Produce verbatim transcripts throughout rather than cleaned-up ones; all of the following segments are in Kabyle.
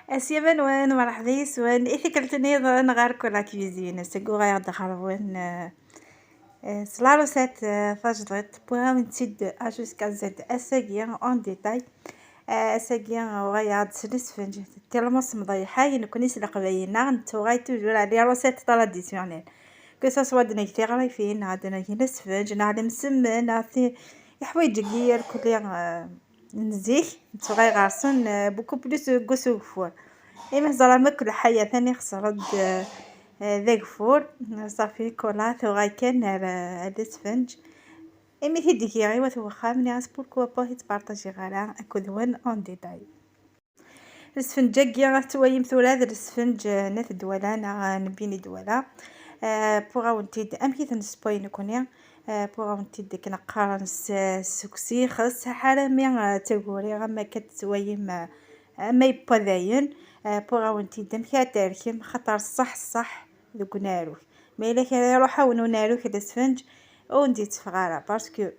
Asyaman-wen, mṛeḥba yes-wen i tikkelt nniḍen ɣer Kula Cuisine. Seg uɣayeɣ d ɣer-wen, eh, eh, s la recette, eh, tajdiṭ, wwiɣ-awen-tt-id jusqu'à Z ass-agi en détail. Eh, ass-agi uɣayeɣ-d s lesfenǧ, tellement semḍa yeḥay, nekkni s leqbayel-nneɣ nettuɣay toujours à les recettes traditionnelles. Que ça soit ad neg tiɣrifin, neɣ ad neg lesfenǧ, neɣ lemsemmen, neɣ ti-, iḥwayeǧ-agi irkelli, eh, n zik, nettuɣay ɣer-sen, eh, beaucoup plus deg usugeffur. Imi teẓram akk lḥayat-a ixṣer-d, eh, eh, d ageffur, ṣafi Kula tuɣal kan ar, eh, ar lesfenǧ. Imi t-id-giɣ i wat wexxam, nniɣ-as pourquoi pas i tt-partagiɣ ara akked-wen en détail. Lesfenǧ-agi ad t-twalim tura d lesfenǧ, eh, n At Dwala neɣ, eh, n Bini Dwala. Eh, wwiɣ-awen-t-id amek i t-nessewway nekkni. Eh, wwiɣ-awen-t-id akken qqaren s, s uksixeṣ, ḥarami, eh, d taguri, am akka d-tettwalim, eh, ama yewwa dayen. Eh, wwiɣ-awen-t-id amek ara terkem, xaṭer ṣṣeḥ, ṣṣeḥ deg unaruk. Ma yella kra iruḥ-awen unaruk d asfenǧ, ur wen-d-yetteffeɣ ara, parce que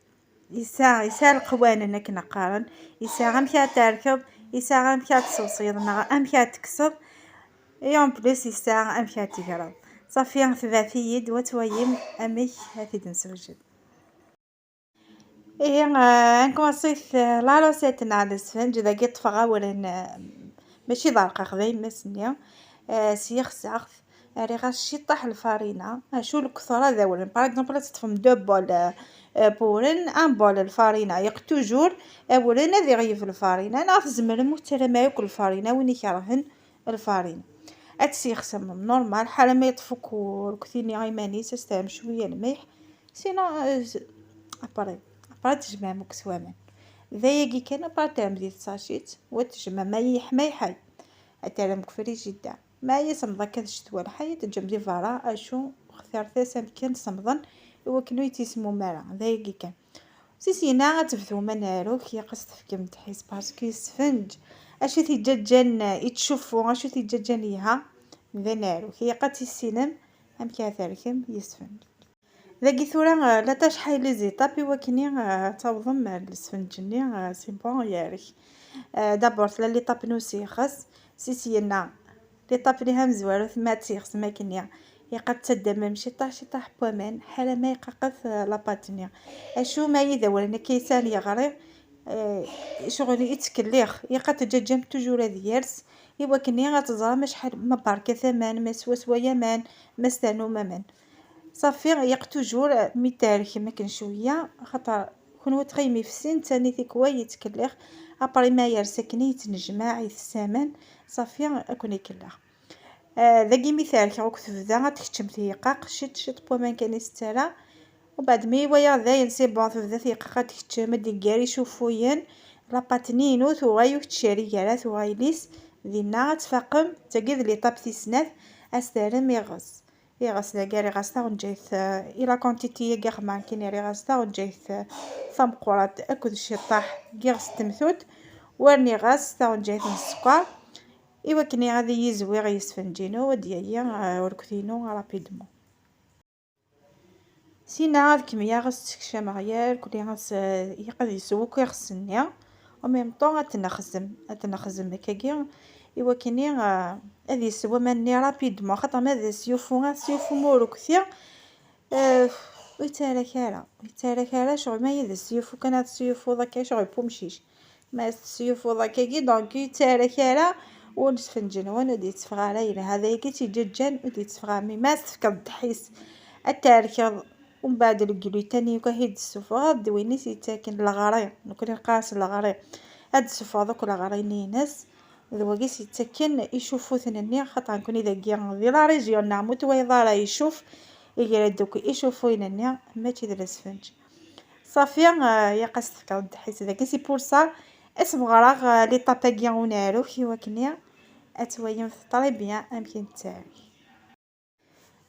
yesɛa, yesɛa leqwanen akken qqaren, yesɛa amek ara terkeḍ, yesɛa amek ara tessewṣiyeḍ neɣ amek ara tekkseḍ, et en plus yesɛa amek ara tegreḍ. Ṣafi, tebɛet-iyi-d, wa twalim amek ara t-id-nessewjed. Ihi, eh, ad nkumaṣi, eh, la recette n lesfenǧ, dagi ṭṭfeɣ awren, eh, mačči d arqaq, d ayemmas-nni, eh, s yixsaɣt, rriɣ-as ciṭṭaḥ lfarina, acu lekthra d awren. Par exemple, ad teṭṭfem deux bols, eh, n wawren, un bol lfarina, yeq toujours awren ad iɣyeb lfarina, neɣ tzemrem ur terram ara akk lfarina, win ikerhen lfarina. Ad tt-yexsem normal, ḥala ma yeṭṭef akk urkti-nni iman-is, ad s-terrem cwiya lmilḥ, sinon, eh, s-, après, après ad tejmɛem akk s waman. D ayagi kan, après ad terrem di tsacit, wa ad tejmɛem ma yeḥma yeḥay. Ad terrem deg frijider. Ma yya semmeḍ akka d ccetwa lḥay, ad teǧǧem di berra, acu xtiret-as amkan semḍen, i wakken ur yettismum ara. D ayagi kan. Si syenna ad tebdum anaruk, ilaq ad s-tefkem ddḥis, parce que yesfenǧ. Acu t-iǧǧaǧǧan ittcuffu, acu t-iǧǧaǧǧan yelha, d anaruk. Ilaq ad tissinem amek ara terkem yesfenǧ. Dagi tura, eh, la tacḥa les étapes i wakken, eh, ad tawḍem ar lesfenǧ-nni, eh, c'est bon, yerk. Eh, d'abord, tella l'étape n usixeṣ, si syenna, l'étape-nni tamezwarut, ma ad tt-yexsem akkenni, ilaq ad taddamem ciṭṭaḥ, ciṭṭaḥ n waman, ḥala ma yeqqaqet, eh, la pâte-nni. Acu ma yid awren akka yesɛan yeɣri, eh, ccɣel yettkelliɣ, ilaq ad teǧǧaǧǧam toujours ad yers, i wakken ad teẓrem acḥal ma berkat aman, ma swaswa yaman, ma sternum aman. Ṣafi, ilaq toujours mi terkem akken cwiya, xaṭer kunwi tɣim ifsin, tani tikwal yettkelliɣ, après ma yers akken yettnejmaɛ, itess aman, ṣafi, ad ken-ikellex. Ah, dagi mi terkeɣ akk tebda ad tkeččem tyeqqaq, ciṭ ciṭ n waman kan i s-ttarra. Ubeɛd mi walaɣ dayen c'est bon, tebda tyeqqaq ad tkeččem, ad d-teggar icuffuyen, la pâte-nni-inu tuɣal ur tettcerrig ara, tuɣal lisse, dinna ad tfaqem, d tagi d l'étape tis snat, ad s-terrem iɣes. Iɣes dagi rriɣ as taɣenǧayt, eh, i la quantité-agi axemmar nekkini rriɣ as taɣenǧayt, eh, tameqqrant akked ciṭṭaḥ n yiɣes n temtut, u rniɣ-as taɣenǧayt n sskeṛ, i wakken ad iyi-izwiɣ yesfenǧ-inu, ad d-yali, eh, urkti-inu rapidement. Sina ad kemmleɣ ad s-ssekcameɣ yarkli, ad s-, ilaq ad yessew akk iɣes-nni. En même temps, ad t-nexzem, ad t-nexzem akkagi, i wakken, ah, ad yessew aman-nni rapidement, xaṭer ma d asyufu, asyufu ma ur ukti, eh, ur yettarra ara, ur yettarra ara, ccɣel ma d asyufu kan, ad tesyufuḍ akka, ccɣel n umcic. Ma tesyufuḍ akkagi, donc ur yettarra ara, ur nesfenǧen, ur d-yetteffeɣ ara yelha. D ayagi i tt-iǧǧaǧǧan ur d-yetteffeɣ ara. Mi ma as-tefkeḍ ddḥis, ad terkeḍ, umbeɛd le gluten yakk ad t-id-tessufɣeḍ, d win i s-yettaken leɣri, nekkni neqqar-as leɣri, ad d-tessufɣeḍ akk leɣri-nni-ines, d wagi i s-yettaken icufuten-nni, xaṭer nekkni dagi di la région-nneɣ, ma ur twalaḍ ara icuf, iger-d akk icufuyen-nni, mačči d lesfenǧ. Ṣafi, eh, ilaq ad s-tefkeḍ ddḥis dagi, c'est pour ça i s-bɣiɣ, eh, l'étape-agi n unaruk, i wakken ad twalim très bien amek i nettarra.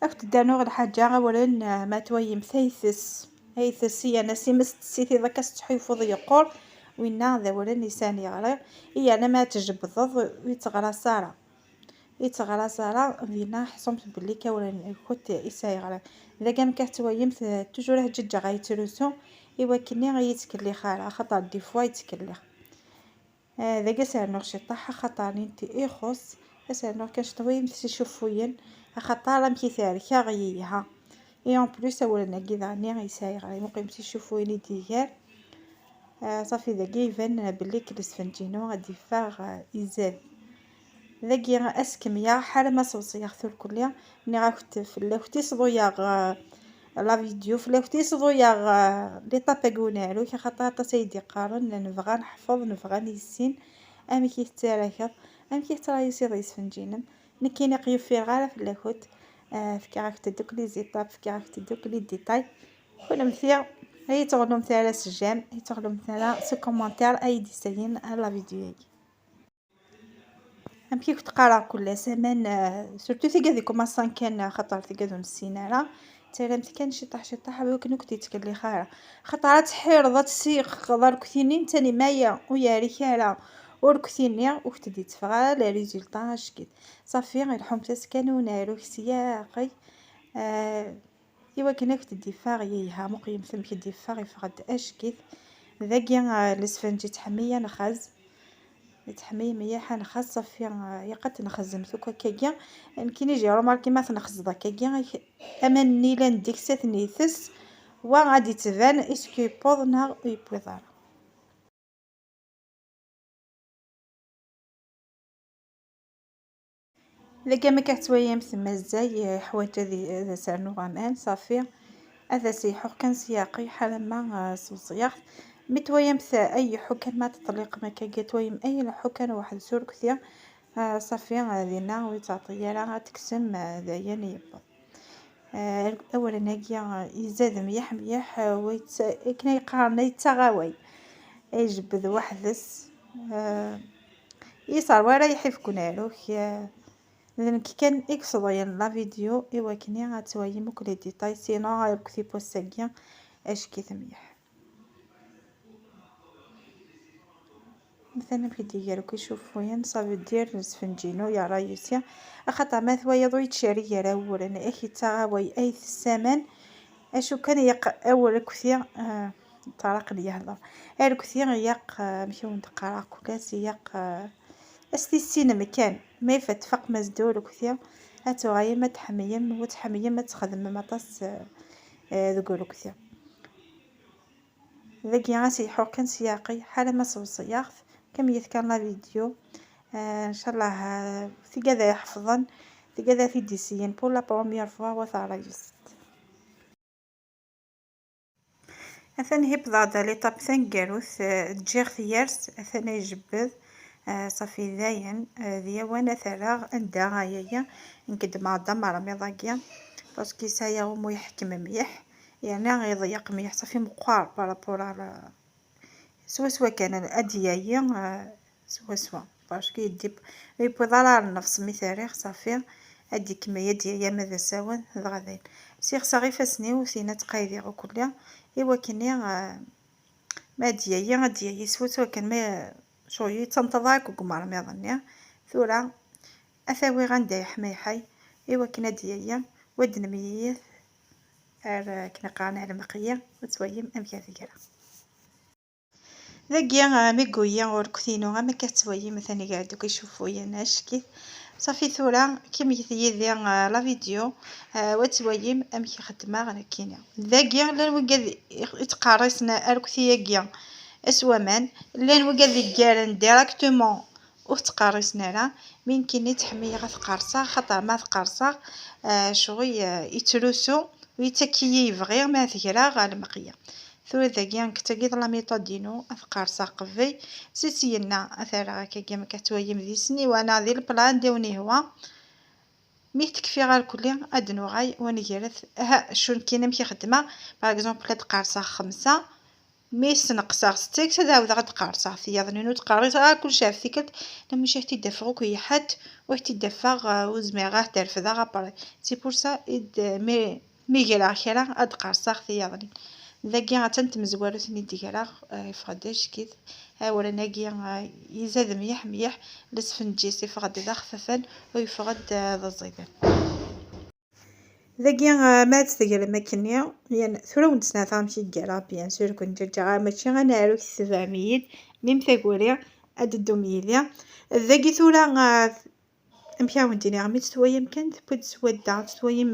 Ad k-d-rnuɣ lḥaǧa, awren, eh, ma twalimt ayt-s, ayt-s, yerna si ma s-tessitiḍ akka s-tettḥuyfuḍ yeqqur, winna d awren yesɛan yeɣri, yerna ma tjebdeḍ ur yetteɣras ara. Yetteɣras ara, dinna ḥṣumt belli kawren lkut yesɛa yeɣri. Dagi amek ad twalimt, eh, toujours ad ǧǧeǧǧeɣ ad yettrusu, i wakken ur yettkellix ara, axaṭer des fois yettkellix. Ah, dagi ad s-rnuɣ ciṭṭaḥ, axaṭer nitenti ixuṣ. Ad s-rnuɣ kan ciṭṭaḥ, wayem s icuffuyen, axaṭer amek i t-rkeɣ yelha. Et en plus, awren-agi daɣen yesɛa iɣrem, waqil s icuffuyen i d-iger. Ah, ṣafi, dagi iban belli lesfenǧ-inu ad d-iffeɣ, ah, izad. Dagi ad s-kemmleɣ ḥala ma sewṣiɣ-t irkelli. Nniɣ-ak-d fell-ak i sḍuyeɣ, ah, la vidéo, fell-ak i sḍuyeɣ, ah, l'étape-agi n unaɛruk, axaṭer aṭas ay d-iqqaren nebɣa neḥfeḍ, nebɣa nissin amek i tettarakeḍ, amek i tettṛayusiḍ lesfenǧ-inem. Nekkini ur ɣ-yuffireɣ ara fell-akent, ah, fkiɣ-ak-d akk les étapes, fkiɣ-ak-d akk les détails. Kunemti, ur yi-ttɣellumt ara s j'aime, ur yi-ttɣellumt ara s commentaire ay d-yessayen ar la vidéo-agi. Amek i kent-qqareɣ kul ass, aman, ah, surtout tigad ikumaṣan kan, xaṭer tigad ur nessin ara, ttarramt kan ciṭṭaḥ ciṭṭaḥ, i wakken ur kent-yettkellix ara. Xaṭer ad tḥireḍ, ad tessixxeḍ arekti-nni, netta-nni ma ur yeɛrik ara arekti-nni, ur kent-id-yetteffeɣ ara le résultat acek-it. Ṣafi, lḥumt-as kan i unaɛruk s yaɛqel, ah, i wakken ad kent-id-iffeɣ yelha, muqlemt amek i d-iffeɣ, iffeɣ-d acek-it. Dagi, ah, lesfenǧ yettḥemmil anxaz, yettḥemmil mliḥ anxaz, ṣafi, ah, ilaq ad t-nxezzem akk akkagi. Nekkini j'ai remarqué ma tnexzeḍ akkagi, ak-, aman-nni yellan deg-s ad ten-itess, wa ad d-ittban est-ce que yewweḍ neɣ ur yewwiḍ ara. Dagi amek ad twalimt mazal yeḥwaǧ ad i-, ad as-rnuɣ aman, ṣafi. Ad as-iḥuɣ kan s yaɛqel ḥala ma, ah, sewṣiɣ-t. Mi twalimt ay iḥu kan ma teṭliqem akkagi, twalimt ay ileḥḥu kan weḥd-s ur kti, ah, ṣafi, ah, dinna ur yettɛeṭṭil ara, ad tekksem, ah, d ayen yewweḍ. Ah, awren-agi, ah, izad mliḥ mliḥ, ah, wa yetta-, akken ay qqaren, ay yettaɣ awal, ay ijebbed weḥd-s, ah, ur yeṛwi ara lḥif deg unaɛruk, ah, d nekk kan i yesseḍyan la vidéo i wakken ad twalim akk les détails, sinon arekti n wass-agi acek-it mliḥ. Matan amek i d-iger akk icuffuyen, ça veut dire lesfenǧ-inu yerra yis-i. Axaṭer ma twaliḍ ur yettcerrig ara awren, ak-yettaɣ awal, ay tessaman. Acu kan ilaq awren arekti, ah, ṭṭaraq n yehder. Arekti ilaq, ah, amek i wen-d-qqareɣ kul ass, ilaq, ah, ad s-tissinem kan. Ma ifat tfaqem-as-d i urekti, ad tuɣalem ad tḥemmlem, u ad tḥemmlem ad txedmem aṭas, ah, ah, deg urekti. Dagi ad s-iḥuɣ kan s yaɛqel, ḥala ma sewṣiɣ-t, kemmlet kan la vidéo. Ah, ncallah, ah, tigad ad iḥefḍen, tigad ad t-id-iseyyen pour la première fois, wa teɛreḍ-as. Atan wwḍeɣ-d l'étape taneggarut, ah, ǧǧiɣ-t yers, atan ijebbed, ah, ṣafi dayen, ah, d lawan ad t-rreɣ anda ayagi, nekk ddmeɣ-d amermiḍ-agi, parce que yesɛa aɣummu yeḥkem mliḥ, yerna iḍeyyeq mliḥ, ṣafi meqqer par rapport à la, swaswa kan, ad d-yali, ah, swaswa, parce que yeddi-, ur yewwiḍ ara ar nnefṣ mi t-rriɣ, ṣafi, ad d-ikemmel, ad d-yali ama d asawen, dɣa dayen. Sixseɣ ifassen-iw, syin ad ttqaydiɣ ukelli, i wakken-nni, ah, ma ad d-yali, ad d-yali swaswa kan, ma ccɣel yettenṭeḍ akk deg umermiḍ-nni. Tura, ad t-awiɣ anda yeḥma yeḥay, i wakken ad d-yali, wa d-nemlil-it ar akken qqaren ar lmeqli, ad twalim amek ara t-greɣ. Dagi, ah, mi yuli urekti-inu, am akka tettwalim, atan iger-d akk icuffuyen, acek-it. Ṣafi tura, kemmlet yid-i, ah, la vidéo, ah, wa ad twalim amek i xeddmeɣ nekkini. Dagi, llan wigad i, i ttqerrisen arekti-agi s waman, llan wigad iggaren directement ur ttqerrisen ara, mi nekkini ttḥemmileɣ ad t-qerṣeɣ, xaṭer ma t-qerṣeɣ, ah, ccɣel, ah, yettrusu, ur yettak-iyi yebɣi ma t-greɣ ɣer lmeqli. Tura dagi, nekk d tagi d la méthode-inu, ad t-qerṣeɣ qbel, si syenna ad t-rreɣ akkagi, ma akka tettwalim di sniwa neɣ di le plat anda i wen-yehwa. Mi tekfi ɣer kulli, ad d-nuɣal, wa nger-it, aha, ccu nekkini amek i xeddmeɣ, par exemple, ad d-qerṣeɣ xemsa, mi sneqseɣ setta, ad ɛawdeɣ ad d-qerṣeɣ tiyaḍnin, ur ttqerriṣeɣ ara kullec ɣef tikkelt, lamuc ad t-id-afeɣ akk yeḥḥet, ur t-id-afeɣ, euh, ur zmireɣ ad t-refdeɣ après. C'est pour ça, i d-, mi, mi greɣ kra, ad d-qerṣeɣ tiyaḍnin. Dagi, attan tmezwarut-nni i d-greɣ, euh, yeffeɣ-d acek-it. Awren-agi, euh, izad mliḥ, mliḥ, lesfenǧ-is yeffeɣ-d d axfafan, u yeffeɣ-d, euh, d aẓidan. Dagi, ah, ma ad tt-tegrem akkenni, yan, tura ur d-sneɛteɣ amek i ggaraɣ, bien sûr, ken ǧaǧaɣ, mačči anaɛruk tebɛem-iyi-d, même taguri, ad d-teddum yid-i. Dagi tura, ah, amek ara wen-d-iniɣ, mi tt-twayim kan tewwi-d swadda, tt-twayim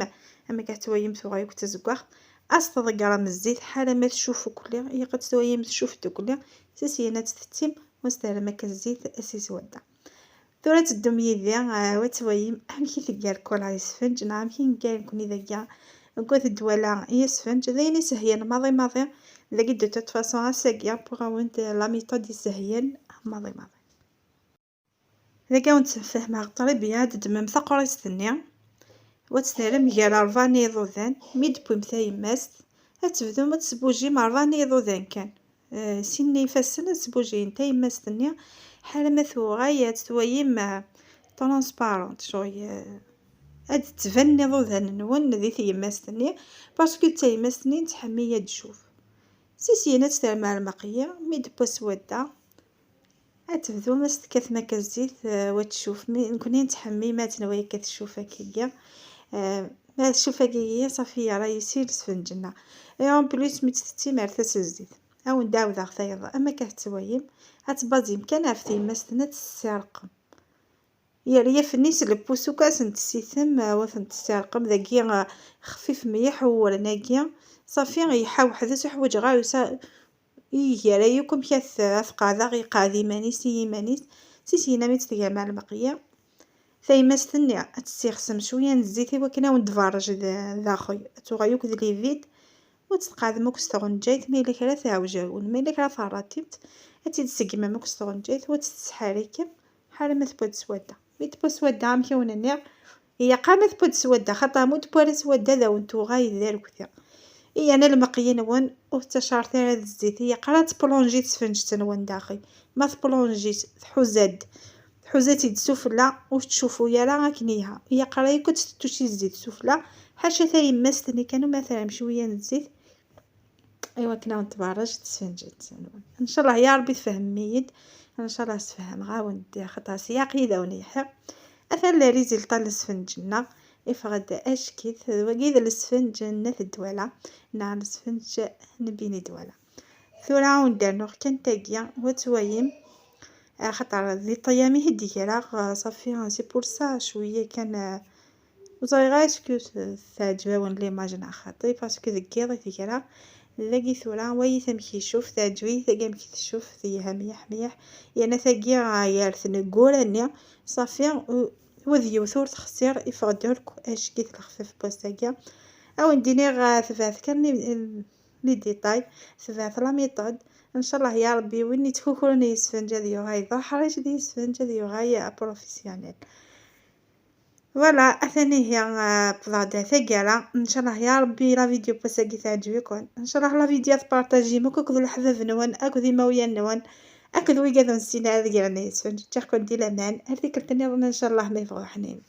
amek ara tt-twayim tuɣa yakk d tazeggaɣt, ad s-tḍeggrem zzit ḥala ma tcuf ukli, ilaq ad tt-twayim tcuf dukli, s syin ad tt-tettim, ur s-terrim akka zzit si swadda. Tura ad teddum yid-i, ah, ad twayim amek i teggar Cola isfenǧ, neɣ amek i neggar nekkni dagi deg At Dwala i isfenǧ. D ayen isehlen maḍi maḍi. Dagi, de toute façon, ass-agi wwiɣ-awen-d la méthode isehlen maḍi maḍi. Dagi ad wen-tt-fehmeɣ très bien. Ad teddmem taqrist-nni, ad tt-terrem gar rebɛa n yiḍudan. Mi d-tewwim tayemmast, ad tebdum ad tesbujim rebɛa n yiḍudan kan. Eh, sin n yifassen ad sbujin tayemmast-nni, ḥala ma tuɣal ad twayim, eh, transparente, genre, eh, ad d-tban iḍudan-nwen di tyemmast-nni, parce que d tayemmast-nni nettḥemmi ad tcuf. Si syin ad tt-terrem ar lmeqli, mi d-tewwa swadda, ad tebdum ad s-tekkatem akka zzit, eh, wa tcuf. Mi nekkni nettḥemmi ma tenwa akka tcuf akkagi. Eh, ma tcuf akkagi, safi, yerra yis-i lesfenǧ-nneɣ. Et en plus, mi tt-tettim, rret-as zzit. Ad wen-d-ɛawdeɣ tayeḍ, am akka tettwayim, ad tbaẓim kan ɣef tyemmast-nni, ad tessirqem. Yeryaf-nni s lpus akk ad sen-tessitem, ad ten-tessirqem. Dagi, ah, xfif mliḥ uwren-agi. Safi, yeḥḥa weḥd-s, ur ḥwaǧeɣ ara usa-, iger-a yakk amek ad t-, ad t-qeɛdeɣ, yeqɛed iman-is i yiman-is. Si syin mi tt-tgam ar lmeqli, tayemmast-nni ad tessixsem cwiya n zzit i wakken ad wen-d-tberrej d-, daxel, ad tuɣal yakk d livide, ur tt-tqeɛdem akk s tɣenǧayt, ma yella kra tɛewj-awen, ma yella kra terratimt, ad tt-id-tseggmem akk s tɣenǧayt, ur tt-tesḥerrikem, ḥala ma tewwa-d swadda. Mi tewwa swadda, amek i wen-nniɣ, ilaq ma tewwa-d swadda, xaṭer ma ur tewwi ara swadda, ad awen-tuɣal d arekti. Iyan lmeqli-nwen ur tettacaret ara d zzit, ilaq ara tplonji tesfenǧet-nwen daxel. Ma tplonji, tḥuza-d, tḥuza-tt-id sufella, ur tettcufu ara akken iha. Ilaq ara yakk ad tettuci zzit sufella, ḥaca tayemmast-nni kan, uma terrem cwiya n zzit, i wakken ad wen-tberrej tesfenǧet-nwen. Ncallah ya Rebbi tfehmem-iyi-d, ncallah sfehmeɣ-awen-d, xaṭer s yaqi d awen-yeḥiq. Atan le résultat n lesfenǧ-nneɣ, iffeɣ-d acek-it, d wagi d lesfenǧ n At Dwala, neɣ lesfenǧ n Bini Dwala. Tura ad wen-d-rnuɣ kan tagi, wa twayim, axaṭer di ṭṭyam i t-id-greɣ, safi, c'est pour ça, cwiya kan, ah, ur ẓriɣ ara est-ce que teɛǧeb-awen l'image neɣ xaṭi, parce que deg yiḍ i t-greɣ, dagi tura, wayit amek icuf, teɛǧeb-iyi tagi amek tcuf, telha mliḥ mliḥ, yerna tagi, ah, gar tneggura-nni, safi, u-, wa d yiwet ur texsir, iffeɣ-d akk acek-it lexfif n wass-agi. Ad wen-d-iniɣ, ah, tebɛet kan les détails, tebɛet la méthode. Ncallah ya Rebbi, win yettkukran i yesfenǧ ad yuɣal d aḥric, d yesfenǧ ad yuɣal professionnel. Voilà, atan ihi, ah, wwḍeɣ-d ar taggara. Ncallah ya Rebbi la vidéo n wass-agi teɛǧeb-iken. Ncallah la vidéo ad tpartajim akk akked leḥbab-nwen, akked imawlan-nwen, akked wigad ur nessin ara ad gren yesfenǧ. Ǧǧiɣ-ken di laman, ar tikkelt nniḍen ncallah ma yebɣu ḥnin.